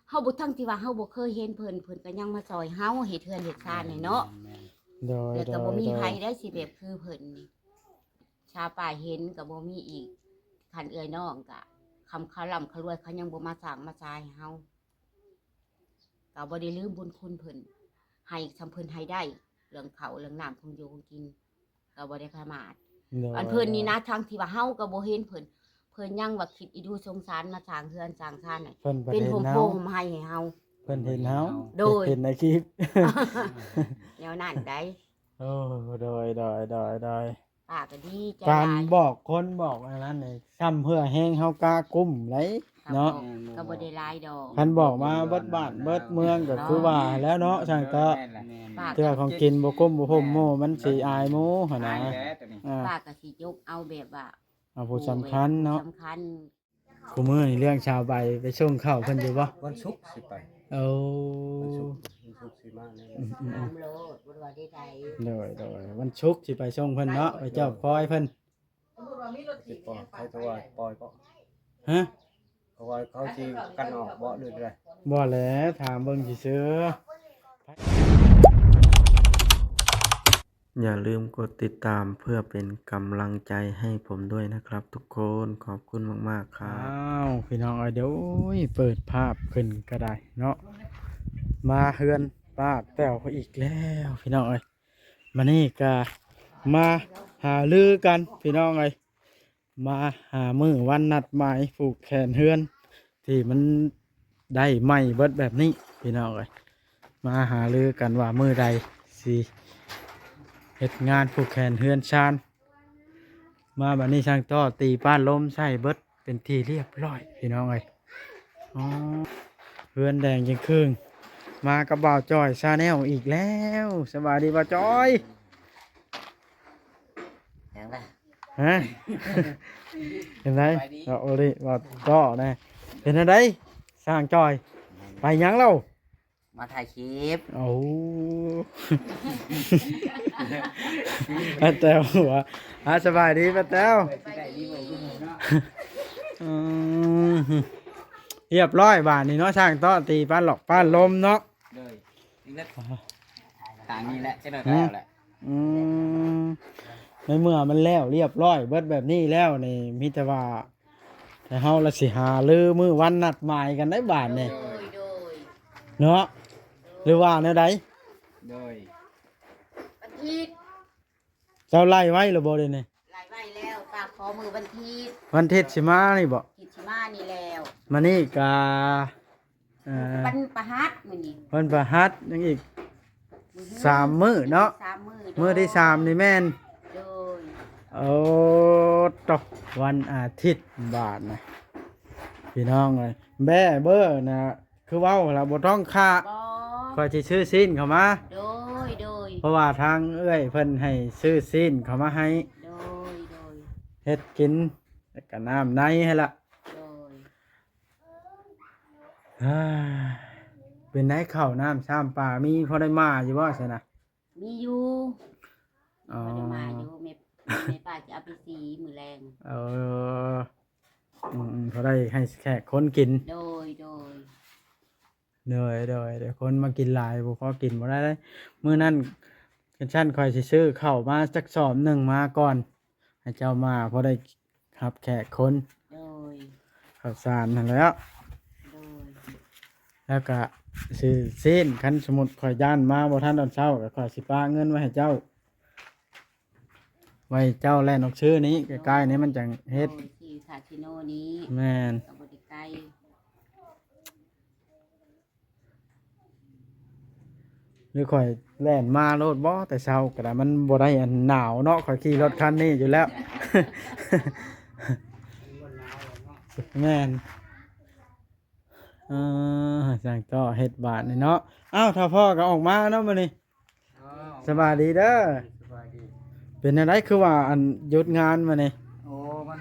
ເຮົາບໍ່ ທັງທີ່ວ່າເຮົາບໍ່ເຄີຍເຫັນເພິ່ນ ເພິ່ນກໍຍັງມາຊ່ອຍເຮົາເຮັດເຮືອນເຮັດຊານໃຫ້ເນາະ. ແມ່ນໆ ໂດຍ ແລ້ວກໍບໍ່ມີໃຜໄດ້ຊິແບບຄືເພິ່ນນີ້ ຊາວປາຍເຫັນກໍບໍ່ມີອີກ. ຄັນເອື້ອຍນ້ອງກໍ ຄຳເຂົາລ່ຳເຂົາລວຍ ເຂົາຍັງບໍ່ມາສ້າງມາສາໃຫ້ເຮົາ ກໍບໍ່ໄດ້ລືມບຸນຄຸນເພິ່ນ ໃຫ້ສ່ຳເພິ່ນໃຫ້ໄດ້ ເລື່ອງເຂົ້າເລື່ອງນ້ຳ ຂອງຢູ່ຂອງກິນ ກໍບໍ່ໄດ້ປະໝາດ. ໂດຍ ອັນເພິ່ນນີ້ນະ ທັງທີ່ວ່າເຮົາກໍບໍ່ເຫັນເພິ່ນ ເພິ່ນຍັງວ່າຄິດອີດູສົງສານ ມາສ້າງເຮືອນສ້າງຊານໃຫ້ ເພິ່ນເປັນຮົ່ມໂພຮົ່ມໄຮໃຫ້ເຮົາ. ເພິ່ນເຫັນເຮົາ ໂດຍ ເຫັນໃນຄລິບ ແນວນັ້ນໃດ. ໂອ້ ໂດຍໆໆໆ ປ້າກໍດີໃຈຫຼາຍ ການບອກຄົນບອກອັນນັ້ນນີ້ ຊ້ຳເຫື່ອແຮງເຮົາກະກຸ້ມໄດ໋ເນາະ. ກໍບໍ່ໄດ້ຫຼາຍດອກ ຄັນບອກມາເບິດບ້ານເບິດເມືອງກໍຄືວ່າແລ້ວເນາະ ຊ່າງເຕາະ ແມ່ນແຫຼະ ເທື່ອຂອງກິນບໍ່ກຸ້ມບໍ່ພຸ້ມໝູ່ ມັນຊິອາຍໝູ່ຫັ້ນນະ. ອາຍແຫຼະໂຕນີ້ ປ້າກໍຊິຍົກເອົາແບບວ່າ ເອົາຜູ້ສຳຄັນເນາະ ຜູ້ສຳຄັນ. ຄູ່ມື້ນີ້ເລື່ອງຊາວໃບໄປສົ່ງເຂົ້າເພິ່ນຢູ່ບໍ່? ວັນສຸກຊິໄປ. ໂອ້ ວັນສຸກ ວັນສຸກຊິມາແລ້ວ. ອືມໆໆ ໂດຍໆ ວັນສຸກຊິໄປສົ່ງເພິ່ນເນາະ ໄປຈອບຄອຍເພິ່ນ. ຊິປ່ອຍ ໃຜໂທວ່າປ່ອຍບໍ່? ຮະ? ເຂົາວ່າເຂົາຊິກັນອອກບໍ່ ຫຼືໃດ? ບໍ່ແຫຼະ ຖາມເບິ່ງຊື່ໆ. ຢ່າลืมกดติดตามเพื่อเป็นกำลังใจให้ผมด้วยนะครับทุกคน ขอบคุณมากๆ ครับ. ອ້າວ ພີ່ນ້ອງເອີຍ ໂອ້ຍ ເປີດພາບຂຶ້ນກໍໄດ້ເນາະ ມາເຮືອນປ້າແຕ້ວອີກແລ້ວ ພີ່ນ້ອງເອີຍ. ມານີ້ກໍມາຫາລືກັນ ພີ່ນ້ອງເອີຍ ມາຫາມື້ວັນນັດໝາຍຜູກແຂນເຮືອນ ທີ່ມັນໄດ້ໃໝ່ເບິດແບບນີ້ ພີ່ນ້ອງເອີຍ. ມາຫາລືກັນວ່າມື້ໃດຊິເຮັດງານຜູກແຂນເຮືອນຊານ. ມາບັດນີ້ຊ່າງຕໍ່ຕີປ້ານລົມໃສ່ເບິດເປັນທີ່ລຽບຮ້ອຍ ພີ່ນ້ອງເອີຍ. ອໍ ເຮືອນແດງຈຶ່ງຄຶ່ງ ມາກັບບ່າວຈ່ອຍຊາແນລອີກແລ້ວ. ສະບາຍດີບ່າວຈ່ອຍ. ຫຍັງລະ? ຮະ? ເປັນໃດ? ສະບາຍດີ ເວົ້າໂອລິ ເວົ້າຕໍ່ແດ່. ເປັນຈັ່ງໃດຊ່າງຈ່ອຍ? ໄປຫຍັງລາວ? ມາຖ່າຍຄລິບ. ໂອ້ ປ້າແຕ້ວວ່າ ອາ ສະບາຍດີປ້າແຕ້ວ. ອືມ ຮຽບຮ້ອຍບາດນີ້ເນາະ ຊ່າງຕໍ່ຕີປ້ານຫຼອກປ້ານລົມເນາະ. ໂດຍ ນີ້ແຫຼະ ທາງນີ້ແຫຼະ ຈັກໜ້ອຍກໍແລ້ວແຫຼະ. ອືມ ໃນເມື່ອມັນແລ້ວລຽບຮ້ອຍເບິດແບບນີ້ແລ້ວນີ້ ມີແຕ່ວ່າ ແຕ່ເຮົາລະຊິຫາລືມື້ວັນນັດໝາຍກັນໄດ້ບາດນີ້ ໂດຍ ໂດຍ ເນາະ ຫຼືວ່າແນວໃດ? ໂດຍ ວັນທິດ ເຈົ້າໄລ່ໄວ້ແລ້ວບໍ່ດຽວນີ້? ໄລ່ໄວ້ແລ້ວ ປ້າຂໍມື້ວັນທິດ ວັນທິດຊິມານີ້ບໍ່? ທິດຊິມານີ້ແລ້ວ ມານີ້ກະ ເອີ ວັນພະຫັດມື້ນີ້ ວັນພະຫັດ ຍັງອີກ ມື້ຮື ສາມມື້ເນາະ ສາມມື້ ມື້ທີສາມນີ້ແມ່ນ ໂດຍ ໂອ້ ຕະ ວັນອາທິດບາດນະ ພີ່ນ້ອງເອີຍ. ແບ້ເບີນະ ຄືເວົ້າລະບໍ່ຕ້ອງຂ້າ ບໍ່ ຂ້ອຍຊິຊື້ຊີ້ນເຂົ້າມາ ໂດຍ ໂດຍ ເພາະວ່າທາງເອື້ອຍເພິ່ນໃຫ້ຊື້ຊີ້ນເຂົ້າມາໃຫ້ ໂດຍ ໂດຍ ເຮັດກິນ ແລ້ວກະນ້ຳໃນຫັ້ນລະ ໂດຍ. ເປັນໃດ ເຂົ້ານ້ຳຊຳປາ ມີພໍໄດ້ມາຢູ່ບໍ່ຊັ້ນນະ? ມີຢູ່ ອໍ ພໍໄດ້ມາຢູ່ ແມ່ ແມ່ປ້າຊິເອົາໄປສີມື້ແລງ ເອີ ອືມໆ ພໍໄດ້ໃຫ້ແຂກຄົນກິນ ໂດຍ ໂດຍ ໂດຍ ໂດຍ ຄົນມາກິນຫຼາຍ ບໍ່ພໍກິນບໍ່ໄດ້ເດ້. ມື້ນັ້ນ ຄັນຊັ້ນຂ້ອຍຊິຊື້ເຂົ້າມາຈັກສອບໜຶ່ງມາກ່ອນ ໃຫ້ເຈົ້າມາພໍໄດ້ຮັບແຂກຄົນ ໂດຍ ເຂົ້າສານຫັ້ນແຫຼ້ວ ໂດຍ ແລ້ວກະຊື້ຊີ້ນ ຄັນສົມມຸດຂ້ອຍຢ້ານມາບໍ່ທັນຕອນເຊົ້າ ກະຂ້ອຍຊິປະເງິນໄວ້ໃຫ້ເຈົ້າ ໄວ້ເຈົ້າແລ່ນອອກຊື້ນີ້ ໃກ້ໆນີ້ມັນຈັ່ງເຮັດ ໂດຍ ທີ່ຄາສິໂນນີ້ ແມ່ນ ກໍບໍ່ໄດ້ໄກ. ຫຼືຂ້ອຍແລ່ນມາໂລດບໍ່ ແຕ່ເຊົ້າກໍໄດ້ ມັນບໍ່ໄດ້ອັນໜາວເນາະ ຂ້ອຍຂີ່ລົດຄັນນີ້ຢູ່ແລ້ວ ແມ່ນ ເອີ ຊ່າງຕໍ່ເຮັດບາດນີ້ເນາະ. ອ້າວ ຖ້າພໍ່ກໍອອກມາເນາະມື້ນີ້ ສະບາຍດີເດີ ສະບາຍດີ. ເປັນແນວໃດຄືວ່າອັນຢຸດງານມື້ນີ້? ໂອ້ ມັນ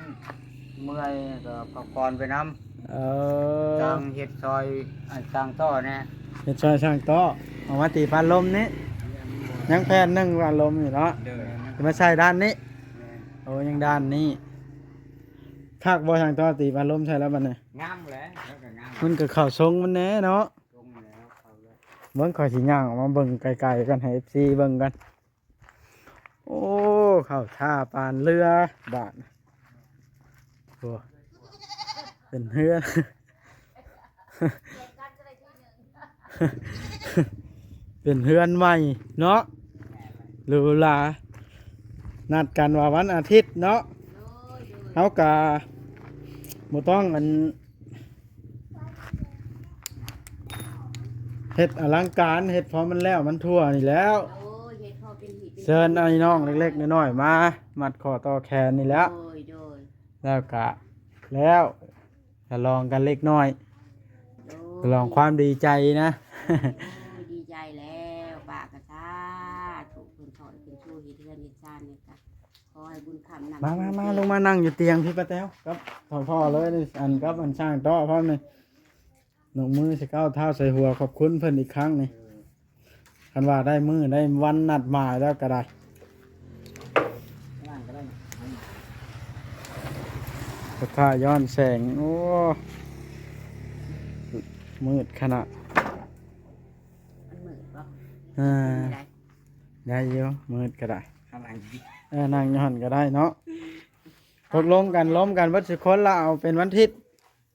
ເມື່ອຍ ກໍພັກຜ່ອນໄປນຳ ເອີ ຊ່າງເຮັດຊ່ອຍ ອ່າ ຊ່າງຕໍ່ແດ່ ເຮັດຊ່ອຍຊ່າງຕໍ່ ເອົາມາຕີພັດລົມນີ້ ຍັງແຜ່ນໜຶ່ງພັດລົມຢູ່ເນາະ ໂດຍ ຊິມາໃສ່ດ້ານນີ້ ແມ່ນ ໂອ້ ຍັງດ້ານນີ້ ຄັກບໍ່ ຊ່າງຕໍ່ ຕີອາລົມໃສ່ແລ້ວບັດນີ້? ງາມແຫຼະ ແລ້ວກໍງາມ ມັນກໍເຂົ້າຊົງມັນແດ່ເນາະ. ຊົງແລ້ວ ເຂົ້າແລ້ວ. ເບິ່ງ ຂ້ອຍຊິຍ່າງອອກມາເບິ່ງໄກໆກ່ອນ ໃຫ້ເອັຟຊີເບິ່ງກ່ອນ. ໂອ້ ເຂົ້າທ່າປານເຮືອບາດ ໂອ້ ເປັນເຮືອນ ເປັນເຮືອນໃໝ່ເນາະ ຫຼູຫຼາ. ນັດກັນວ່າວັນອາທິດເນາະ ເຮົາກະບໍ່ຕ້ອງອັນ ເຮັດອະລັງການ ເຮັດພໍມັນແລ້ວມັນທົ່ວນີ້ແລ້ວ. ໂອ້ຍ ເຮັດພໍເປັນຫີບເປັນ ເຊີນອ້າຍນ້ອງເລັກໆນ້ອຍໆ ມາມັດຂໍ້ຕໍ່ແຂນນີ້ແຫຼະ. ໂດຍ ໂດຍ. ແລ້ວກະແລ້ວ ສະຫຼອງກັນເລັກນ້ອຍ ໂດຍ ສະຫຼອງຄວາມດີໃຈນະ. ໂອ້ຍ ດີໃຈແລ້ວ ປ້າກະສາທຸ ເພິ່ນຊ່ອຍເພິ່ນຊູເຮັດເຮືອນເຮັດຊານນີ້ກະ ຂໍໃຫ້ບຸນຄ້ຳນຳ ມາ ມາ ມາ ລົງມານັ່ງຢູ່ຕຽງພີ້ປ້າແຕ້ວ ກັບພໍ່ເລີຍນີ້ ອັນກັບອັນຊ່າງຕໍ່ພ້ອມນີ້ ຍົກມືໃສ່ກ້າວເທົ້າໃສ່ຫົວ ຂອບຄຸນເພິ່ນອີກຄັ້ງນີ້. ເອີ ຄັນວ່າໄດ້ມື້ໄດ້ວັນນັດໝາຍແລ້ວກໍໄດ້ ສະທ້ານຍ້ອນແສງ ໂອ້ ມືດຂະໜາດ ມັນມືດບໍ່? ເອີ ໄດ້ ໄດ້ຢູ່ ມືດກໍໄດ້ ເອີ ນັ່ງຢູ່ຫັ້ນກໍໄດ້ເນາະ. ຕົກລົງກັນ ລົມກັນເບິດສຸຄົນລະ ເອົາເປັນວັນທິດ.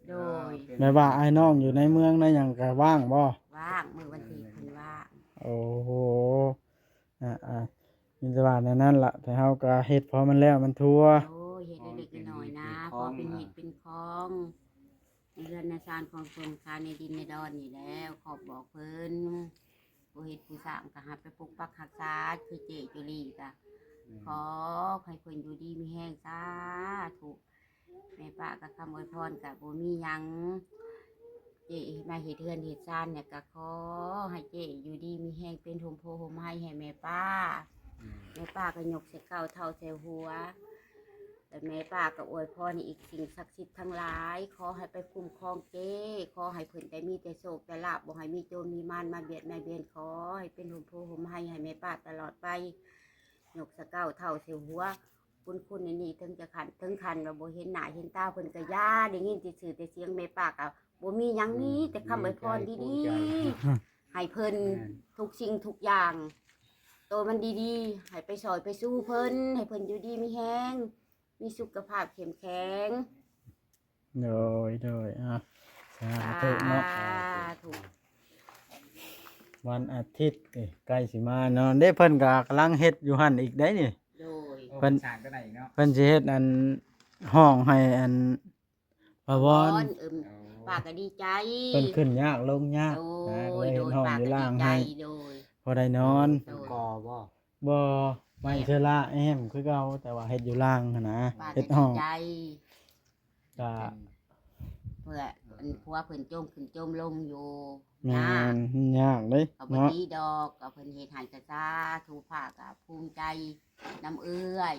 ໂດຍ ແມ່ນວ່າອ້າຍນ້ອງຢູ່ໃນເມືອງໃນຫຍັງກະວ່າງບໍ່? ວ່າງ ມື້ວັນທີເພິ່ນວ່າງ. ໂອ້ໂຫ ອ່າໆ ມີແຕ່ວ່າແນວນັ້ນລະ ແຕ່ເຮົາກະເຮັດພໍມັນແລ້ວມັນທົ່ວ. ໂດຍ ເຮັດເລັກໆນ້ອຍໆນະ ພໍເປັນຮີດເປັນຄອງ ໃນເຮືອນໃນຊານຂອງຕົນ ຄາໃນດິນໃນດອນນີ້ແລ້ວ ຂອບບອກເພິ່ນ ຜູ້ເຮັດຜູ້ສ້າງກະໃຫ້ໄປປົກປັກຮັກສາ ຄືເຈ້ຈູລີກະ ແມ່ນ ຂໍໃຫ້ເພິ່ນຢູ່ດີມີແຮງ ສາທຸ. ແມ່ປ້າກະຄຳອວຍພອນກະບໍ່ມີຫຍັງ ເຈ້ມາເຮັດເຮືອນເຮັດຊານນີ້ກະຂໍໃຫ້ເຈ້ຢູ່ດີມີແຮງ ເປັນຮົ່ມໂພຮົ່ມໄຮໃຫ້ແມ່ປ້າ ແມ່ນ ແມ່ປ້າກະຍົກໃສ່ກ້າວເທົ້າໃສ່ຫົວ ແລະແມ່ປ້າກະອວຍພອນໃຫ້ອີກສິ່ງສັກສິດທັງຫຼາຍ ຂໍໃຫ້ໄປຄຸ້ມຄອງເຈ້ ຂໍໃຫ້ເພິ່ນໄດ້ມີແຕ່ໂຊກແຕ່ລາບ ບໍ່ໃຫ້ມີໂຈນມີມານມາບຽດມາບຽນ ຂໍໃຫ້ເປັນຮົ່ມໂພຮົ່ມໄຮໃຫ້ແມ່ປ້າຕະຫຼອດໄປ ຍົກໃສ່ກ້າວເທົ້າໃສ່ຫົວ ບຸນຄຸນອັນນີ້ເຖິງຈະຂັ້ນ ເຖິງຂັ້ນວ່າບໍ່ເຫັນໜ້າເຫັນຕາເພິ່ນກະຢ່າ ໄດ້ຍິນແຕ່ຊື່ແຕ່ສຽງ ແມ່ປ້າກະບໍ່ມີຫຍັງ ອືມ ມີແຕ່ຄຳອວຍພອນດີໆ ໃຫ້ເພິ່ນ ແມ່ນ ທຸກສິ່ງທຸກຢ່າງ ໂຕມັນດີໆ ໃຫ້ໄປຊ່ອຍໄປຊູເພິ່ນ ໃຫ້ເພິ່ນຢູ່ດີມີແຮງ ມີສຸຂະພາບເຂັ້ມແຂງ. ໂດຍ ໂດຍ ອ່າ ສາທຸເນາະ ສາທຸ. ວັນອາທິດ ເອີ ໃກ້ຊິມາເນາະ ເດ້ ເພິ່ນກະກຳລັງເຮັດຢູ່ຫັ້ນອີກໄດ໋ນີ້. ໂດຍ ເພິ່ນ ເພິ່ນສ້າງຕົວໃດອີກເນາະ ເພິ່ນຊິເຮັດອັນ ຫ້ອງໃຫ້ອັນ ປາວອນ ປາວອນ ເອີ ປ້າກະດີໃຈ ເພິ່ນຂຶ້ນຍາກລົງຍາກ ໂດຍ ນະ ກໍເລີຍເຮັດຫ້ອງຢູ່ລ່າງໃຫ້ ໂດຍ ພໍໄດ້ນອນ. ໂດຍ ເພິ່ນກໍ່ບໍ່? ບໍ່ ໄມ້ເຊີລາແອ້ມຄືເກົ່າ ແຕ່ວ່າເຮັດຢູ່ລ່າງຫັ້ນນະ ເຮັດຫ້ອງ ກະ ເພື່ອອັນຜົວເພິ່ນຈົ່ມຂຶ້ນຈົ່ມລົງຢູ່ ແມ່ນ ຍາກ ຍາກເດ້ ກໍບໍ່ ເນາະ ດີດອກ ກໍເພິ່ນເຮັດໃຫ້ກະສາທຸ ປ້າກະພູມໃຈນຳເອື້ອຍ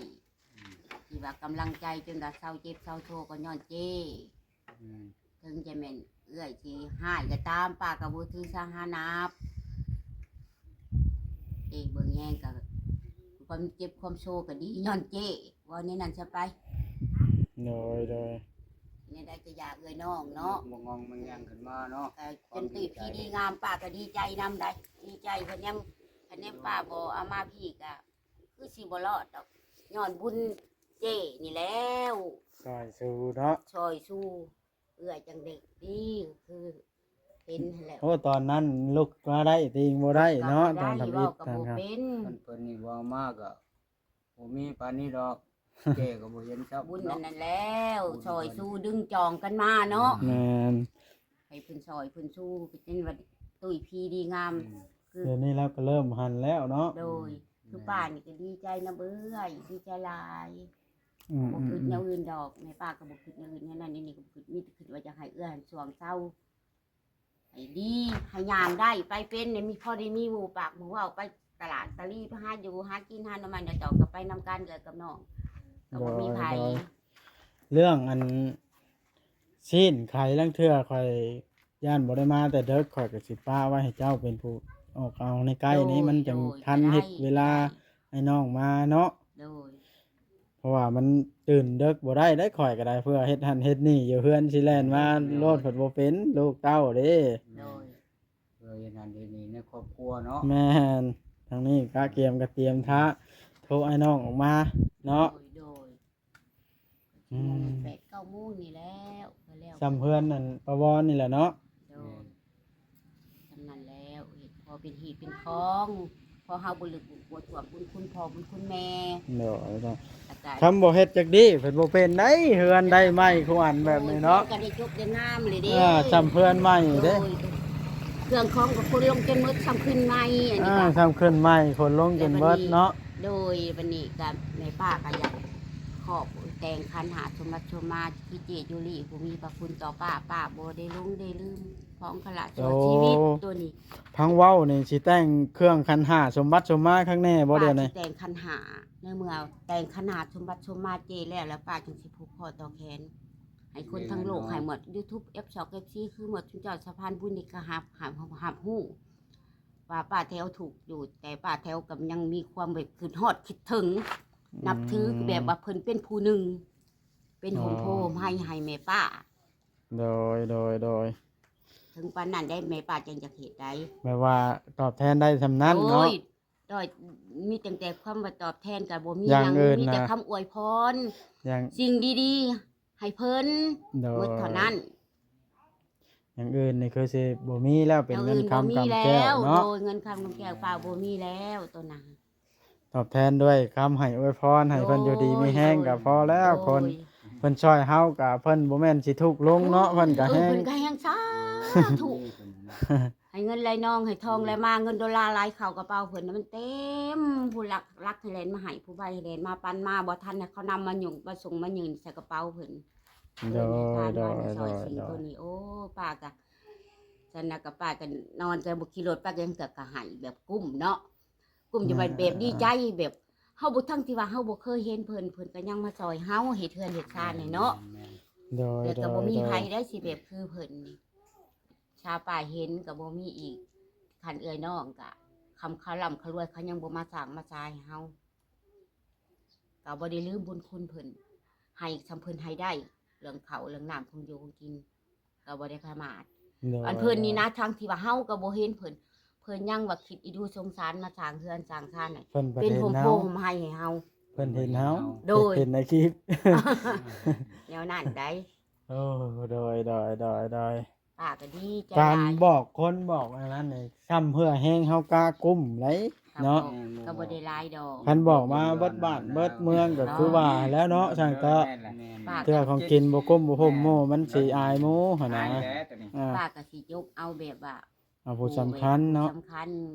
ອືມ ທີ່ວ່າກຳລັງໃຈຈົນວ່າເຊົາເຈັບເຊົາໂທກໍຍ້ອນເຈ້ ອືມ ເຖິງຈະແມ່ນເອື້ອຍຊິຮ້າຍກໍຕາມ ປ້າກໍບໍ່ຖືສາຫານັບ ເອີ ເບິ່ງແຍງກໍ ຄວາມເຈັບຄວາມໂຊກໍດີຍ້ອນເຈ້ ເວົ້າແນວນັ້ນຊະໄປ. ໂດຍ ໂດຍ ແນວໃດກໍຢ່າເອື້ອຍນ້ອງເນາະ ບໍ່ງອງມັນຍັງຂຶ້ນມາເນາະ ກໍຈົນຕຸ້ຍພີດີງາມ ປ້າກໍດີໃຈນຳໃດ໋ ດີໃຈ ຄະແນນ ຄະແນນປ້າບໍ່ເອົາມາພີ້ກໍ ຄືຊິບໍ່ລອດດອກ ຍ້ອນບຸນເຈ້ນີ້ແລ້ວ ຊ່ອຍຊູເນາະ ຊ່ອຍຊູ ເອື້ອຍຈັ່ງເດັກດີ ຄືເຫັນຫັ້ນແຫຼະ. ໂອ້ ຕອນນັ້ນລຸກມາໄດ້ ຕີງບໍ່ໄດ້ເນາະ ຕອນທຳອິດ ເວົ້າກໍບໍ່ເປັນ ເພິ່ນ ເພິ່ນນີ້ເວົ້າມາກໍບໍ່ມີປານນີ້ດອກ ເຈ້ກໍບໍ່ເຫັນຊະ ບຸນອັນນັ້ນແລ້ວ ຊ່ອຍຊູດຶງຈອງກັນມາເນາະ ແມ່ນ ໃຫ້ເພິ່ນຊ່ອຍເພິ່ນຊູ ກໍຈັ່ງວ່າຕຸ້ຍພີດີງາມ ອືມ ຄື ດຽວນີ້ລາວກໍເລີ່ມຫັນແລ້ວເນາະ ໂດຍ ອືມ ຄືປ້ານີ້ກໍດີໃຈນຳເອື້ອຍ ດີໃຈຫຼາຍ ອືມ ບໍ່ຄິດແນວອື່ນດອກ ແມ່ປ້າກໍບໍ່ຄິດແນວອື່ນ ແນວນັ້ນແນວນີ້ກໍບໍ່ຄິດ ມີແຕ່ຄິດວ່າຢາກໃຫ້ເອື້ອຍຫັ້ນຊ່ວງເຊົາ ໃຫ້ດີ ໃຫ້ຍ່າງໄດ້ ໄປເປັນ ໃຫ້ມີ ພໍໄດ້ມີໝູ່ປາກໝູ່ເວົ້າ ໄປຕະຫຼາດຕະລີ ໄປຫາຢູ່ຫາກິນ ຫາໜໍ່ໄມ້ໜໍ່ຕອກ ກໍໄປນຳກັນ ເອື້ອຍກັບນ້ອງ ກໍບໍ່ມີໃຜ ໂດຍ ໂດຍ ເລື່ອງອັນ ຊີ້ນໄຂ ລາງເທື່ອຂ້ອຍຢ້ານບໍ່ໄດ້ມາແຕ່ເດິກ ຂ້ອຍກໍຊິປະໄວ້ໃຫ້ເຈົ້າເປັນຜູ້ອອກເອົາໃນໃກ້ນີ້ ໂດຍ ມັນຈັ່ງ ໂດຍ ທັນເຮັດເວລາ ໄດ້ ໄດ້ ໃຫ້ນ້ອງມາເນາະ ໂດຍ າະວ່າມັນຕື່ນເດິກບໍ່ໄດ້ເດ້ ຂ້ອຍກໍໄດ້ ເພື່ອເຮັດຫັ້ນເຮັດນີ້ຢູ່ເຮືອນ ຊິແລ່ນມາໂລດ ເພິ່ນບໍ່ເປັນ ລູກເຕົ້າເດ້. ໂດຍ ເພື່ອເຮັດຫັ້ນເຮັດນີ້ໃນຄອບຄົວເນາະ. ແມ່ນ ທາງນີ້ກະກຽມກະຕຽມຖ້າໂທອ້າຍນ້ອງອອກມາເນາະ. ໂດຍ ໂດຍ ອືມ ແປດເກົ້າໂມງນີ້ແລ້ວ ກໍແລ້ວ ສ່ຳເຮືອນນັ້ນປາວອນນີ້ແຫຼະເນາະ. ໂດຍ ແມ່ນ ສ່ຳນັ້ນແລ້ວ ເຮັດພໍເປັນຮີເປັນຄອງ ພໍເຮົາບໍ່ລຶກບໍ່ຖ້ວມບຸນຄຸນພໍ່ບຸນຄຸນແມ່. ໂດຍ ແລ້ວກໍ ຄຳບໍ່ເຮັດຈັກດີເພິ່ນບໍ່ເປັນໄດ໋ ເຮືອນໄດ້ໃໝ່ຄູ່ອັນແບບນີ້ເນາະ. ໂດຍ ກໍໄດ້ຈົບໄດ້ງາມເລີຍເດ້. ອ່າ ສ່ຳເຮືອນໃໝ່ເດ້. ໂດຍ ເຄື່ອງຂອງກໍຂົນລົງຈົນໝົດ ສ່ຳຂຶ້ນໃໝ່ ອັນນີ້ ອ່າ ກໍ ສ່ຳຂຶ້ນໃໝ່ ຂົນລົງຈົນໝົດເນາະ. ແລ້ວບັດນີ້ ໂດຍ ບັດນີ້ກໍແມ່ປ້າກໍຢາກຂອບແຕ່ງຂັນຫ້າສົມບັດສົມມາ ຄືເຈຈູລີ ຜູ້ມີພະຄຸນຕໍ່ປ້າ ປ້າບໍ່ໄດ້ຫຼົງໄດ້ລືມຂອງຂະລະ ໂອ້ ຊົ່ວຊີວິດໂຕນີ້. ພັງເວົ້ານີ້ຊິແຕ່ງເຄື່ອງຂັນຫ້າສົມບັດສົມມາຄັກແນ່ບໍ່ດຽວນີ້? ປ້າຊິແຕ່ງຂັນຫ້າ ໃນເມື່ອແຕ່ງຂັນຫ້າສົມບັດສົມມາເຈແລ້ວ ແລ້ວປ້າຈຶ່ງຊິຜູກຄໍຕໍ່ແຂນ ໃຫ້ຄົນທັງໂລກ ແນ່ນອນ ໃຫ້ໝົດ YouTube ເອັຟຊອກ ເອັຟຊີ ຄືໝົດ ຊຸມເຈົ້າສະພານບຸນນີ້ກໍຮັບ ຮັບ ຮັບຮູ້ວ່າປ້າແຖວທຸກຢູ່ ແຕ່ປ້າແຖວກໍຍັງມີຄວາມແບບຄິດຮອດຄິດເຖິງ ອືມ ນັບຖື ແບບວ່າເພິ່ນເປັນຜູ້ໜຶ່ງ ເປັນຮົ່ມໂພ ອໍ ໃຫ້ ໃຫ້ແມ່ປ້າ. ໂດຍ ໂດຍ ໂດຍ ເຖິງປານນັ້ນໄດ໋ ແມ່ປ້າຈັ່ງຢາກເຮັດໄດ໋ ແບບວ່າຕອບແທນໄດ້ສ່ຳນັ້ນເນາະ. ໂອ້ຍ ໂດຍ ມີຕັ້ງແຕ່ຄຳວ່າຕອບແທນກໍບໍ່ມີຫຍັງ ຢ່າງອື່ນ ມີແຕ່ ນະ ຄຳອວຍພອນ ຢ່າງ ສິ່ງດີໆໃຫ້ເພິ່ນ ໂດຍ ໝົດເທົ່ານັ້ນ. ຢ່າງອື່ນນີ້ຄືຊິບໍ່ມີແລ້ວ ເປັນເງິນຄຳກຳແກ້ວເນາະ. ໂດຍ ເງິນຄຳກຳແກ້ວປ້າບໍ່ມີແລ້ວໂຕນັ້ນ. ຕອບແທນດ້ວຍຄຳໃຫ້ອວຍພອນ ໃຫ້ເພິ່ນຢູ່ດີມີແຮງກໍພໍແລ້ວ. ໂດຍ ຄົນເພິ່ນຊ່ອຍເຮົາກໍເພິ່ນບໍ່ແມ່ນຊິທຸກລົງເນາະ ເພິ່ນກໍແຮງ ເອີ ເພິ່ນກໍແຮງສາທຸ ໃຫ້ເງິນໄຫຼນອງ ໃຫ້ທອງໄຫຼມາ ເງິນໂດລາໄຫຼເຂົ້າກະເປົາເພິ່ນ ມັນເຕັມ ຜູ້ລັກ ລັກໃຫ້ແລ່ນມາໃຫ້ ຜູ້ໄວໃຫ້ແລ່ນມາປັນມາ ບໍ່ທັນໃຫ້ເຂົານຳມາຫຍຸ້ງ ມາສົ່ງມາຍື່ນໃສ່ກະເປົາເພິ່ນ. ໂດຍ ເພິ່ນໃຫ້ທານ ໂດຍ ມາຊ່ອຍ ໂດຍ ສິ່ງ ໂດຍ ໂຕນີ້ ໂອ້ ປ້າກະ ຊັ້ນນະ ກະປ້າກະນອນ ກະບໍ່ຂີ່ລົດ ປ້າກະຍັງເທື່ອກະໃຫ້ແບບກຸ້ມເນາະ ກຸ້ມຢູ່ ແມ່ນ ແບບດີໃຈ ແບບເຮົາບໍ່ ທັງທີ່ວ່າເຮົາບໍ່ເຄີຍເຫັນເພິ່ນ ເພິ່ນກໍຍັງມາຊ່ອຍເຮົາເຮັດເຮືອນເຮັດຊານໃຫ້ເນາະ. ແມ່ນ ແມ່ນ ໂດຍ ແລ້ວກໍບໍ່ມີໃຜ ໂດຍ ໂດຍ ໄດ້ຊິແບບຄືເພິ່ນນີ້ ຊາວປ່າເຫັນກໍບໍ່ມີອີກ ຄັນເອື້ອຍນ້ອງກະ ຄຳເຂົາລ່ຳເຂົາລວຍ ເຂົາຍັງບໍ່ມາສ້າງມາສາໃຫ້ເຮົາ ກໍບໍ່ໄດ້ລືມບຸນຄຸນເພິ່ນ ໃຫ້ສ່ຳເພິ່ນໃຫ້ໄດ້ ເລື່ອງເຂົ້າເລື່ອງນ້ຳ ຂອງຢູ່ຂອງກິນ ກໍບໍ່ໄດ້ປະໝາດ. ໂດຍ ອັນເພິ່ນນີ້ນະ ທັງທີ່ວ່າເຮົາກໍບໍ່ເຫັນເພິ່ນ ເພິ່ນຍັງວ່າຄິດອີດູສົງສານ ມາສ້າງເຮືອນສ້າງຊານໃຫ້ ເພິ່ນປະ ເປັນຮົ່ມໂພຮົ່ມໄຮໃຫ້ເຮົາ. ເພິ່ນເຫັນເຮົາ ໂດຍ ເຫັນໃນຄລິບ ແນວນັ້ນໃດ໋. ໂອ້ ໂດຍ ໂດຍ ໂດຍ ໂດຍ ປ້າກໍດີໃຈຫຼາຍ ການບອກຄົນບອກອັນນັ້ນນີ້ ຊ້ຳເພື່ອແຮງເຮົາກ້າກຸ້ມໄດ໋ເນາະ. ກໍບໍ່ໄດ້ຫຼາຍດອກ ຄັນບອກມາເບິດບ້ານເບິດເມືອງກໍຄືວ່າແລ້ວເນາະ ຊ່າງເຕາະ. ແມ່ນແຫຼະ ແມ່ນ ເທື່ອຂອງກິນບໍ່ກຸ້ມບໍ່ຫົ່ມໝູ່ ມັນຊິອາຍໝູ່ຫັ້ນນະ. ອາຍແຫຼະໂຕນີ້ ປ້າກໍຊິຍົກເອົາແບບວ່າ ເອົາຜູ້ສຳຄັນເນາະ ຜູ້ສຳຄັນ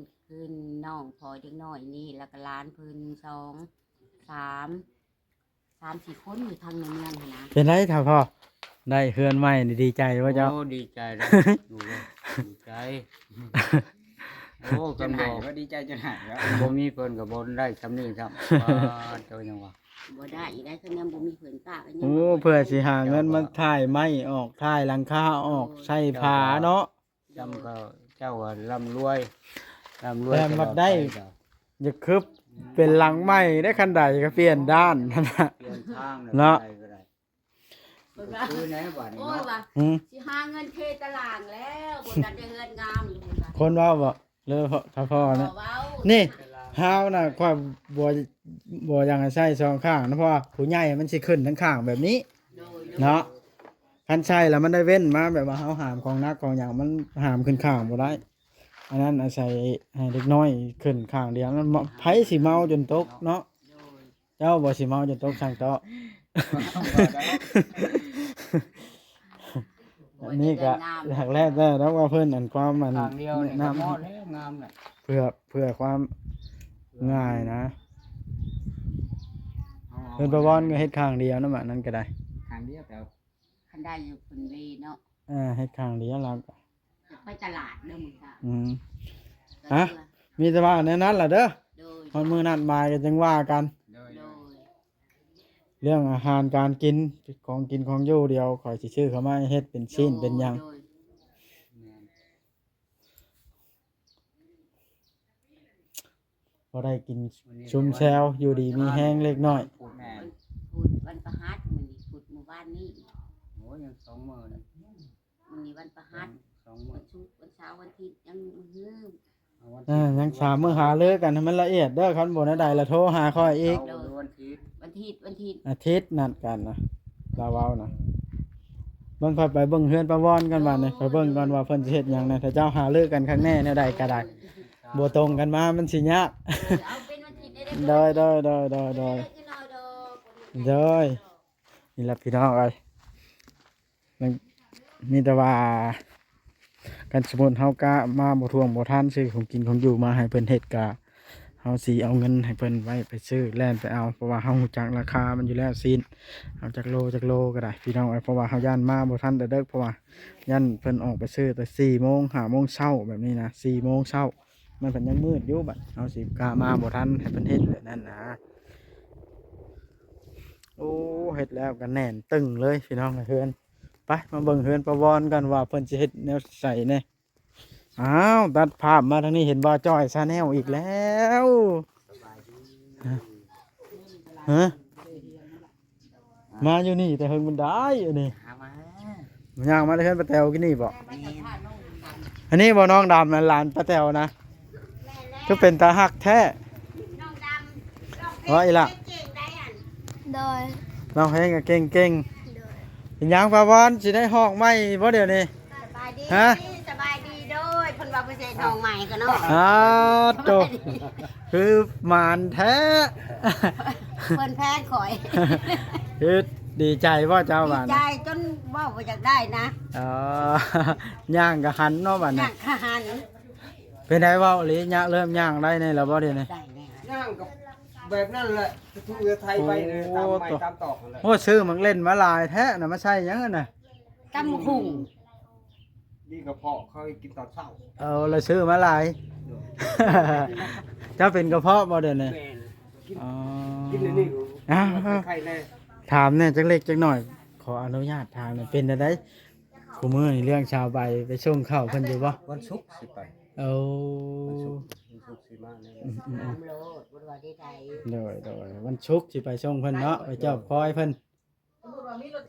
ຄືນ້ອງພໍ່ເດັກນ້ອຍນີ້ ແລ້ວກໍຫຼານເພິ່ນ ສອງ ສາມ ສາມສີ່ຄົນຢູ່ທາງໃນເມືອງຫັ້ນນະ. ເປັນໄດທ່ານພໍ່ ໄດ້ເຮືອນໃໝ່ນີ້ ດີໃຈບໍ່ເຈົ້າ? ໂອ້ ດີໃຈແລ້ວ ດີໃຈ. ໂອ້ ຄັນບອກວ່າດີໃຈຈົນໄຫ້ແລ້ວ ບໍ່ມີເພິ່ນກໍບໍ່ໄດ້ຊ່ຳນີ້ຊ້ຳ. ວ່າເຈົ້າຍັງວ່າບໍ່ໄດ້ອີກໄດ໋ ຄັນຍັງບໍ່ມີເພິ່ນ ປ້າກໍຍັງ ໂອ້ ວ່າ ເພື່ອຊິຫາເງິນມາຖ່າຍໄມ້ອອກ ຖ່າຍຫຼັງຄາອອກ ໂອ້ຍ ໃສ່ຝາເນາະ. ຈຳກໍເຈົ້າວ່າລ່ຳລວຍ ລ່ຳລວຍ ແຕ່ມັກໄດ້ ຕະຫຼອດໄປ. ຢ່າຄືເປັນຫຼັງໃໝ່ໄດ້ ຄັນໃດກໍປ່ຽນດ້ານຫັ້ນນະ ປ່ຽນທາງເນາະ ເນາະ. ເພິ່ນວ່າ ຄືແນວບາດນີ້ ໂອ້ຍ ເນາະ ວ່າ ຫືມ ຊິຫາເງິນເທຕະຫຼາງແລ້ວ ບໍ່ທັນໄດ້ເຮືອນງາມຢູ່ ເພິ່ນວ່າ ຄົນເວົ້າບໍ່ ຫຼືຖ້າພໍ່ນະ ພໍ່ເວົ້າ ນີ້ ເຮົານະ ຂ້ອຍບໍ່ ບໍ່ຢາກໃຫ້ໃຊ້ສອງຂ້າງນະ ເພາະວ່າຜູ້ໃຫຍ່ມັນຊິຂຶ້ນທັງຂ້າງແບບນີ້ ໂດຍ ເນາະ. ຄັນໃຊ້ແລ້ວມັນໄດ້ເວັ້ນມາ ແບບວ່າເຮົາຫາມຂອງໜັກຂອງຫຍັງ ມັນຫາມຂຶ້ນຂ້າງບໍ່ໄດ້. ອັນນັ້ນອາໄສໃຫ້ເດັກນ້ອຍຂຶ້ນຂ້າງດຽວ ນັ້ນ ໃຜຊິເມົາຈົນຕົກເນາະ. ໂດຍ ເຈົ້າບໍ່ຊິເມົາຈົນຕົກ ຊ່າງເຕາະ. ອັນນີ້ກະ ໂອ້ຍ ງາມ ຫຼັກແລກແລ້ວເນາະ ວ່າເພິ່ນ ອັນ ຄວາມ ອັນ ຂ້າງດຽວນີ້ ແນະນຳ ກໍພໍແລ້ວ ງາມແລ້ວ ເພື່ອ ເພື່ອຄວາມງ່າຍນະ. ເພິ່ນປະວອນກໍເຮັດຂ້າງດຽວນຳ ອັນນັ້ນກໍໄດ້ ຂ້າງດຽວ ແຕ່ ຄັນໄດ້ຢູ່ເພິ່ນເວເນາະ. ເອີ ເຮັດຂ້າງດຽວແລ້ວ ໄປຕະຫຼາດເດີມື້ເຊົ້າ. ອືມ ຮະ ມີແຕ່ວ່າແນວນັ້ນລະເດີ. ໂດຍ ຮອດມື້ນັດໝາຍກໍຈັ່ງວ່າກັນ. ໂດຍ ໂດຍ ເລື່ອງອາຫານການກິນ ຂອງກິນຂອງຢູ່ ດຽວຂ້ອຍຊິຊື້ເຂົ້າມາເຮັດເປັນຊີ້ນ ໂດຍ ເປັນຫຍັງ ໂດຍ ແມ່ນ. ພໍໄດ້ກິນຊຸມແຊວ ຢູ່ດີມີແຮງເລັກນ້ອຍ. ແມ່ນ ວັນພະຫັດ ມື້ນີ້ພຸດ ມື້ວານນີ້ ໂອ້ຍ ຍັງສອງມື້ນະ ມື້ນີ້ວັນພະຫັດ ສອງມື້ ວັນສຸກ ວັນເສົາ ວັນອາທິດ ຍັງມື້ຮື ເອີ ຍັງສາມມື້ ຫາລືກັນໃຫ້ມັນລະອຽດເດີ ຄັນບໍ່ແນວໃດລະໂທຫາຂ້ອຍອີກ ເສົາ ວັນອາທິດ ວັນອາທິດ ວັນອາທິດ ອາທິດນັດກັນນະ ລາວເວົ້ານະ ເບິ່ງ ຂ້ອຍໄປເບິ່ງເຮືອນປາວອນກ່ອນບາດນີ້ ໂອ້ ໄປເບິ່ງກ່ອນວ່າເພິ່ນຊິເຮັດຫຍັງແດ່ ຖ້າເຈົ້າຫາລືກັນຄັກແນ່ແນວໃດກໍໄດ້ ບໍ່ຕົງກັນມາມັນຊິຍາກ ເອີ ເອົາເປັນວັນອາທິດໄດ້ເດີ ໂດຍ ໂດຍ ໂດຍ ໂດຍ ໂດຍ ໂດຍ ນີ້ລະພີ່ນ້ອງເອີຍ ມັນມີແຕ່ວ່າ ຄັນສົມມຸດເຮົາກະມາບໍ່ຖ້ວງບໍ່ທັນ ຊື້ຂອງກິນຂອງຢູ່ມາໃຫ້ເພິ່ນເຮັດ ກະເຮົາຊິເອົາເງິນໃຫ້ເພິ່ນໄວ້ໄປຊື້ ແລ່ນໄປເອົາ ເພາະວ່າເຮົາຮູ້ຈັກລາຄາມັນຢູ່ແລ້ວ ຊີ້ນເອົາຈັກໂລຈັກໂລກໍໄດ້ພີ່ນ້ອງເອີຍ ເພາະວ່າເຮົາຢ້ານມາບໍ່ທັນແຕ່ເດິກ ເພາະວ່າຢ້ານເພິ່ນອອກໄປຊື້ແຕ່ສີ່ໂມງ ຫ້າໂມງເຊົ້າແບບນີ້ນະ ສີ່ໂມງເຊົ້າ ມັນເພິ່ນຍັງມືດຢູ່ ບັດເຮົາຊິກະມາບໍ່ທັນ ໃຫ້ເພິ່ນເຮັດແບບນັ້ນນະ ໂອ້ ເຮັດແລ້ວກໍແໜ້ນຕຶ້ງເລີຍພີ່ນ້ອງເອີຍ ເຮືອນ ໄປ ມາເບິ່ງເຮືອນປາວອນກ່ອນວ່າເພິ່ນຊິເຮັດແນວໃດແດ່ ອ້າວ ຕັດພາບມາທາງນີ້ ເຫັນບ່າວຈ້ອຍຊາແນລອີກແລ້ວ ຮະ ມາຢູ່ນີ້ແຕ່ເຫິງບັນໄດອັນນີ້ ຫາມາ ຍ່າງມາແຕ່ເຮືອນປ້າແຕວກີ້ນີ້ບໍ? ແມ່ນ ອັນນີ້ບໍນ້ອງດຳ ອັນຫຼານປ້າແຕວນະ? ຄືເປັນຕາຮັກແທ້ ວ່າອີ່ຫຼ້າ ໂດຍ ຮ້ອງເພງກໍເກັ່ງໆ ໂດຍ ເປັນຫຍັງປາວອນ ຊິໄດ້ຮ້ອງໃໝ່ບໍ່ດຽວນີ້? ສະບາຍດີ ຮະ? ສະບາຍດີ ໂດຍ ເພິ່ນວ່າເພິ່ນຊິຮ້ອງໃໝ່ກໍເນາະ ອາໂຕ ຄືໝານແທ້ ເພິ່ນແພງຂ້ອຍ ຄືດີໃຈບໍ່ເຈົ້າ ດີໃຈ ບາດນີ້ ຈົນເວົ້າບໍ່ຢາກໄດ້ນະ ອໍ ຍ່າງກະຫັນເນາະບາດນີ້ ຍ່າງກະຫັນ ເປັນໃດເວົ້າອີ່ຫຼີ ຍະ ເລີ່ມຍ່າງໄດ້ແດ່ແລ້ວບໍ່ດຽວນີ້? ໄດ້ແລ້ວ ຍ່າງກັບແບບນັ້ນແຫຼະ ຖືກໄທໄປເລີຍ ໂອ້ ຕາມໄມ້ ໂຕ ຕາມຕອກຫັ້ນແຫຼະ ໂອ້ ຊື້ໝາກເລັ່ນມາຫຼາຍແທ້ນະ ມາໃສ່ຫຍັງຫັ້ນນະ? ຕຳບັກຫຸ່ງ ນີ້ກະເພາະເຂົາໃຫ້ກິນຕອນເຊົ້າ ເອົາລະຊື້ມາຫຼາຍ ໂດຍ ເຈົ້າເປັນກະເພາະບໍ່ດຽວນີ້? ແມ່ນ ກິນ ອໍ ກິນອັນນີ້ ອ່າ ໄຄແນ່ ຖາມແດ່ຈັກເລັກຈັກໜ້ອຍ ຂໍອະນຸຍາດຖາມແດ່ ເປັນຈັ່ງໃດ ຄູ່ມື້ນີ້ເລື່ອງຊາວໃບໄປສົ່ງເຂົ້າເພິ່ນຢູ່ບໍ່? ວັນສຸກຊິໄປ ໂອ້ ວັນສຸກ ວັນສຸກຊິມາແນ່ ອືມໆໆ ໂດຍໆ ວັນສຸກຊິໄປສົ່ງເພິ່ນເນາະ ໄປຈອບຄອຍເພິ່ນ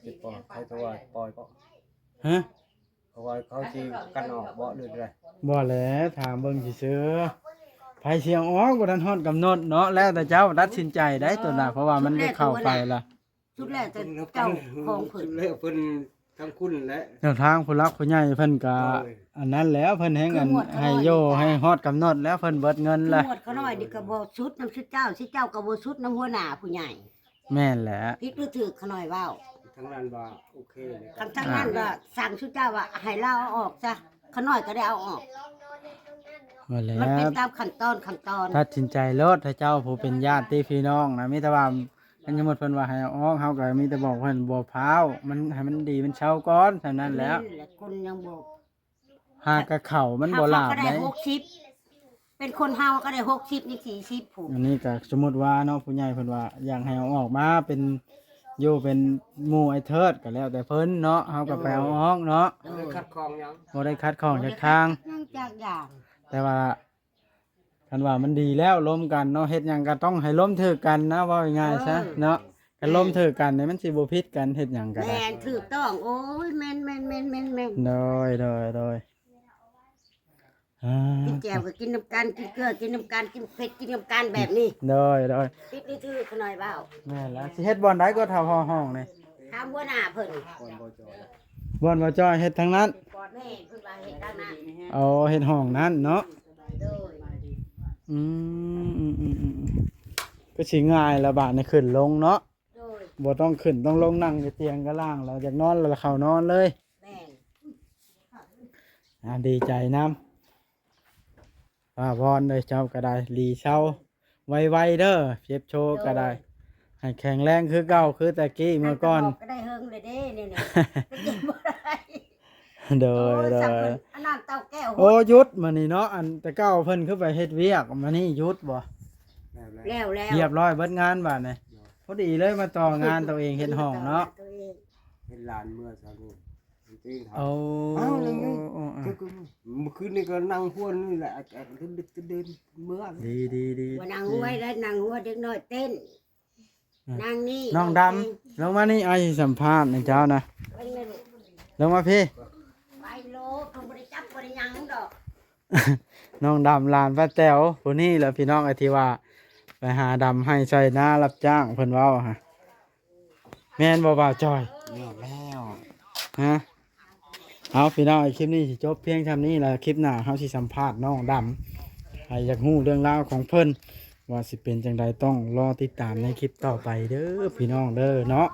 ຊິປ່ອຍ ໃຜຕົວະປ່ອຍບໍ່? ຮະ? ເພາະວ່າເຂົາຊິກັນອອກບໍ່ ຫຼືໃດ? ບໍ່ແຫຼະ ຖາມເບິ່ງຊື່ໆ ໃຜຊິເອົາອອກ ບໍ່ທັນຮອດກຳນົດເນາະ ແລ້ວແຕ່ເຈົ້າຕັດສິນໃຈໄດ໋ ໂຕນະ ເພາະວ່າມັນໄດ້ເຂົ້າໄປລະ ສຸດແລ້ວແຕ່ເຈົ້າຂອງເພິ່ນ ສຸດແລ້ວເພິ່ນ ທາງຄຸນແຫຼະ ແນວທາງຜູ້ຫຼັກຜູ້ໃຫຍ່ເພິ່ນກະ ໂດຍ ອັນນັ້ນແຫຼະ ເພິ່ນແຮ່ງອັນ ໃຫ້ໂຍ ໃຫ້ຮອດກຳນົດແລ້ວ ເພິ່ນເບິດເງິນແລ້ວ ໝວດຂະນ້ອຍນີ້ກະບໍ່ສຸດນຳຊຸເຈົ້າ ຊຸເຈົ້າກະບໍ່ສຸດນຳຫົວໜ້າຜູ້ໃຫຍ່ ແມ່ນແຫຼະ ຜິດຫຼືຖືກ ຂະນ້ອຍເວົ້າ ທາງນັ້ນວ່າໂອເຄເລີຍ ຄັນທາງນັ້ນວ່າສັ່ງຊຸເຈົ້າວ່າໃຫ້ລາວເອົາອອກຊະ ຂະນ້ອຍກະໄດ້ເອົາອອກ ນັ້ນແຫຼະ ມັນເປັນຕາມຂັ້ນຕອນ ຂັ້ນຕອນ ຕັດສິນໃຈໂລດ ຖ້າເຈົ້າຜູ້ເປັນຍາດຕິພີ່ນ້ອງນະ ມີແຕ່ວ່າ ຄັນສົມມຸດເພິ່ນວ່າໃຫ້ເອົາອອກ ເຮົາກະມີແຕ່ບອກເພິ່ນບໍ່ພ້າວ ມັນ ໃຫ້ມັນດີມັນເຊົາກ່ອນ ສ່ຳນັ້ນແຫຼະ ແມ່ນແຫຼະ ຄົນຍັງບໍ່ ຫາກະເຂົ້າມັນບໍ່ຫຼາບໄດ໋ ເຮົາກະໄດ້ຫົກສິບ ເປັນຄົນເຮົາກະໄດ້ຫົກສິບ ຍັງສີ່ສິບພຸ້ນ ອັນນີ້ກະສົມມຸດວ່າເນາະ ຜູ້ໃຫຍ່ເພິ່ນວ່າຢາກໃຫ້ເອົາອອກມາເປັນ ຢູ່ເປັນໝູ່ອ້າຍເທີດ ກະແລ້ວແຕ່ເພິ່ນເນາະ ເຮົາກະໄປເອົາອອກເນາະ ໂດຍ ບໍ່ໄດ້ຂັດຂ້ອງຫຍັງ ບໍ່ໄດ້ຂັດຂ້ອງຈັກທາງ ບໍ່ໄດ້ຂັດຫຍັງຈັກຢ່າງ ແຕ່ວ່າ ຄັນວ່າມັນດີແລ້ວລົມກັນເນາະ ເຮັດຫຍັງກະຕ້ອງໃຫ້ລົມຖືກກັນນະ ເວົ້າງ່າຍໆຊະເນາະ ເອີ ຄັນລົມຖືກກັນນີ້ມັນຊິບໍ່ຜິດກັນ ເຮັດຫຍັງກະໄດ້ ແມ່ນ ຖືກຕ້ອງ ໂອ້ຍ ແມ່ນໆໆໆໆ ໂດຍໆໆ ອ່າ ກິນແຈ່ວກະກິນນຳກັນ ກິນເກືອກິນນຳກັນ ກິນເຜັດກິນນຳກັນແບບນີ້ ໂດຍໆ ຜິດຫຼືຖືກ ຂະນ້ອຍເວົ້າ ແມ່ນແລ້ວ ຊິເຮັດບ່ອນໃດກະ ຖ້າຫ້ອງນີ້ ຖາມຫົວໜ້າເພິ່ນ ບ່ອນບໍ່ຈ່ອຍ ບ່ອນບໍ່ຈ່ອຍເຮັດທາງນັ້ນ ແມ່ນ ເພິ່ນວ່າເຮັດທາງນັ້ນ ອໍ ເຮັດຫ້ອງນັ້ນເນາະ ໂດຍ ອືມ ອືມໆໆ ກະຊິງ່າຍລະບາດນີ້ ຂຶ້ນລົງເນາະ ໂດຍ ບໍ່ຕ້ອງຂຶ້ນຕ້ອງລົງ ນັ່ງຢູ່ຕຽງກະລ່າງລະ ຢາກນອນລະເຂົ້ານອນເລີຍ ແມ່ນ ອ່າ ດີໃຈນຳ ປ້າວອນເດີ ເຈົ້າກະໄດ້ ຫຼີເຊົາໄວໆເດີ ເຈັບໂຊກະໄດ້ ໂດຍ ໃຫ້ແຂງແຮງຄືເກົ່າ ຄືແຕ່ກີ້ເມື່ອກ່ອນ ກະໄດ້ເຫິງເລີຍເດ້ ນີ້ໆ ກະເຈັບບໍ່ໄດ້ ໂດຍ ໂອ້ຍ ໂດຍ ອັນນັ້ນເຕົ້າແກ້ວ ໂອ້ ຢຸດມານີ້ເນາະ ອັນແຕ່ເກົ່າເພິ່ນຄືໄປເຮັດວຽກ ມານີ້ຢຸດບໍ່? ແລ້ວແລ້ວ ຮຽບຮ້ອຍເບິດງານບາດນີ້ ພໍດີເລີຍມາຕໍ່ງານໂຕເອງ ເຮັດຫ້ອງເນາະ ເຮັດຫຼານເມືອຊະລູກ ໂອ້ ອ້າວ ນີ້ໄງ ໂອ້ ໂອ້ ອ່າ ຄື ຄືມື້ຄືນນີ້ກະນັ່ງຫົວນີ້ແຫຼະ ກະດຶກໆ ເດີນເມືອ ດີໆໆ ບໍ່ນັ່ງຫົວໄດ້ ນັ່ງຫົວເດັກນ້ອຍເຕັ້ນ ນາງນີ້ ນ້ອງດຳ ລົງມານີ້ ອ້າຍຊິສຳພາດໃຫ້ເຈົ້ານະ ເບິ່ງແມ່ລູກ ລົງມາພີ້ ໄປໂລດ ເພິ່ນບໍ່ໄດ້ຈັບບໍ່ໄດ້ຫຍັງດອກ ນ້ອງດຳ ຫຼານປ້າແຕວຜູ້ນີ້ແຫຼະພີ່ນ້ອງ ໄອ້ທີ່ວ່າໄປຫາດຳໄຮ່ໄຊນາ ຮັບຈ້າງເພິ່ນເວົ້າຫັ້ນ ແມ່ນບໍ່ບ່າວຈ້ອຍ? ແມ່ນແລ້ວ ຮະ? ເອົາ ພີ່ນ້ອງ ຄລິບນີ້ຊິຈົບພຽງຊ່ຳນີ້ແຫຼະ ຄລິບໜ້າເຮົາຊິສຳພາດນ້ອງດຳ ໃຜຢາກຮູ້ເລື່ອງລາວຂອງເພິ່ນ ວ່າຊິເປັນຈັ່ງໃດ ຕ້ອງລໍຕິດຕາມໃນຄລິບຕໍ່ໄປເດີພີ່ນ້ອງເດີເນາະ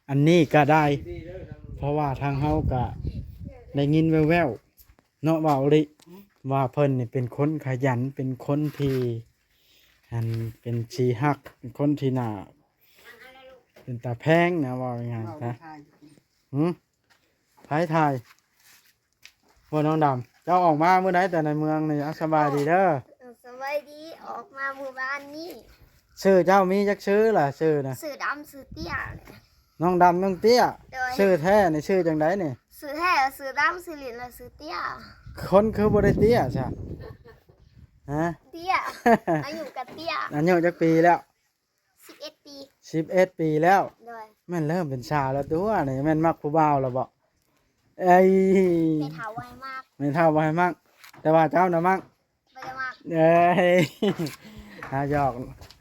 ອັນນີ້ກະໄດ້ ເພາະວ່າທາງເຮົາກະໄດ້ຍິນແວ່ວໆ ເນາະ ວ່າໂອລິ ວ່າເພິ່ນນີ້ເປັນຄົນຂະຫຍັນ ເປັນຄົນທີ່ ອັນ ເປັນທີ່ຮັກ ເປັນຄົນທີ່ໜ້າ ເປັນຕາແພງນະ ເວົ້າງ່າຍໆຊະ ຫື ໃຜຖ່າຍ ໂອ້ ນ້ອງດຳ ເຈົ້າອອກມາມື້ໃດແຕ່ໃນເມືອງນີ້? ເອົາ ສະບາຍດີເດີ ເອີ ສະບາຍດີ ອອກມາມື້ວານນີ້ ຊື່ເຈົ້າມີຈັກຊື່ລະ? ຊື່ນະ ຊື່ດຳ ຊື່ເຕ້ຍ ນ້ອງດຳ ນ້ອງເຕ້ຍ ໂດຍ ຊື່ແທ້ນີ້ຊື່ຈັ່ງໃດນີ້? ຊື່ແທ້ຊື່ດຳ ຊື່ຫຼິ້ນລະຊື່ເຕ້ຍ ຄົນຄືບໍ່ໄດ້ເຕ້ຍຊະ? ຮະ? ເຕ້ຍ ອາຍຸກະເຕ້ຍ ອາຍຸຈັກປີແລ້ວ? ສິບເອັດປີ ສິບເອັດປີແລ້ວ ໂດຍ ແມ່ນເລີ່ມເປັນສາວແລ້ວຕົວະນີ້ ແມ່ນມັກຜູ້ບ່າວແລ້ວບໍ? ເອີຍ ແມ່ເຖົ້າບໍ່ໃຫ້ມັກ ແມ່ເຖົ້າບໍ່ໃຫ້ມັກ ແຕ່ວ່າເຈົ້ານະມັກ ບໍ່ໄດ້ມັກ ເອີຍ ຫາຫຍອກ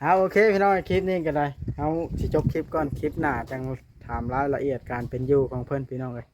ເອົາ ໂອເຄ ພີ່ນ້ອງ ຄລິບນີ້ກະໄດ້ ເຮົາຊິຈົບຄລິບກ່ອນ ຄລິບໜ້າຈັ່ງຖາມລາຍລະອຽດການເປັນຢູ່ຂອງເພິ່ນ ພີ່ນ້ອງເອີຍ.